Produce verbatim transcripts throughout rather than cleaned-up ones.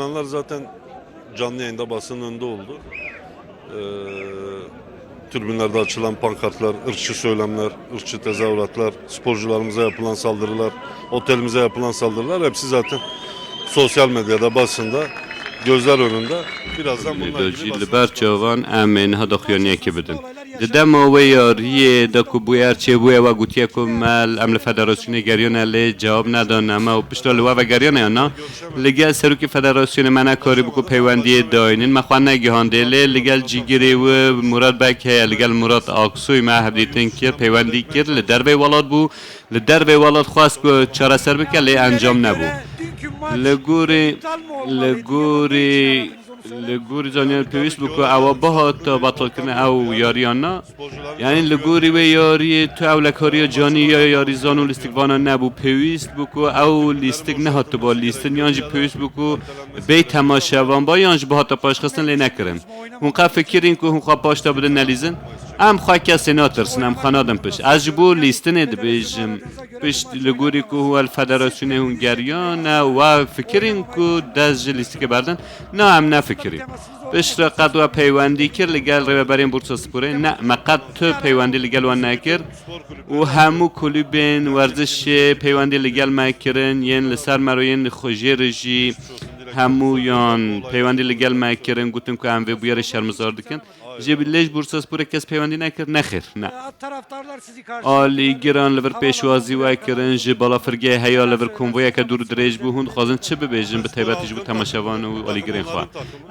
Bunlar zaten canlı yayında basının önünde oldu. Ee, tribünlerde açılan pankartlar, ırkçı söylemler, ırkçı tezahüratlar, sporcularımıza yapılan saldırılar, otelimize yapılan saldırılar hepsi zaten sosyal medyada, basında, gözler önünde. Birazdan bunlar Lê jî li ber çavan em ê niha daxuyaniyekê bidin. Di dema wê yariyê de ku bûyer çêbûye, we gotiye ku me, em li federasyonê geriyane lê cewab nedane me û piştre li we vegeriyane ya na, li gel serokê federasyonê me nekarîbû ku peywendiyê dayînin, me xwe negihande lê li gel cîgirê wî Murat Beg heye, li gel Murat Aksoy me hevdîtin kir, peywendî kir, li dervê welat bû, li dervê welat xwest ku çareser bike lê encam nebû. Li gorî, li gorî, li gorî zaniyar pêwîst bû ku ewa bihata betalkirin ew yariyan na. Yani li gorî wê yariyê tu ewlekariya canî ya yarîzan û lîstikvana nebû. Pêwîst bû ku ew lîstik nehatiba lîstin yan jî pêwîst bû ku bê temaşevan ba yan jî bihata paşxistin lê nekirin. Hûn qe fikirîn ku hûn xwe paşta bidin nelîzin? Em xwe kesê natirsin, em xwe nadin pişt. Ez ji bo lîstinê dibêjim, pişt li gorî ku we li federasyonê hûn geriyane, we fikirîn ku dest ji lîstikê berdin? Na, em nefikirîn. Piştre qet we peywendî kir li gel rêveberên Bursasporê? Ne, me qet tu peywendî li gel wan nekir û hemû kulîbên werzişê peywendî li gel me kirin, yên li ser me re yên xwe jê re jî hemûyan peywendî li gel me kirin, gotin ku em vê bûyerê şermizar dikin. Ji lê ji Bursasporê kes peywendî nekir? Nexêr, ne. Alîgiran li vir pêşwazî we kirin, ji balafirgehê heya li vir konvoyeke dûr û dirêj bû. Hûn dixwazin çi bibêjin, bi taybetî ji bo temaşevan û alîgirên xwe?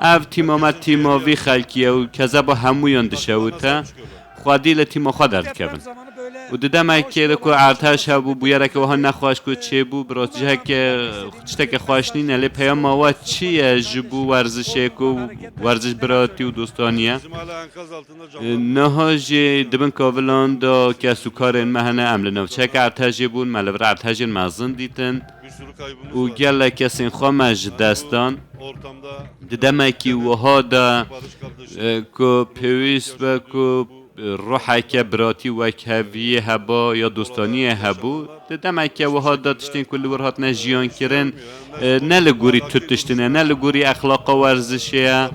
Ev tîma me tîma vî xelkî ye û kezeba hemûyan dişewite. Xwedî li tîma xwe derdikevin. Û di demekê de ku erdhej hebû, bûyereke wiha nexweş ku çêbû, bi rastî ciheke, tişteke xweş nîne, lê peyama we çi ye ji bo werzişê ku werziş biratî û dostanî ye? E, niha jî di bin kavilan de kes û karên me hene, em li navçeyeke erdhejê bûn, me li vir erdhejên mezin dîtin û gelek kesên xwe me ji dest dan. Di demekî wiha de, e, ku pêwîst be ku ruheke biratî wekheviyê heba ya dostaniyê hebû. Di demeke wiha de tiştên ku li wir hatine jiyan kirin, e, ne li gorî tu tiştî ne, ne li gorî exlaqa werzişê ye,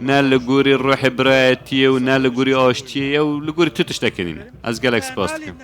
ne li gorî ruhê birayetiyê û ne li gorî aştiyê ye û li gorî tu tiştekî nîne. Ez gelek spas dikim.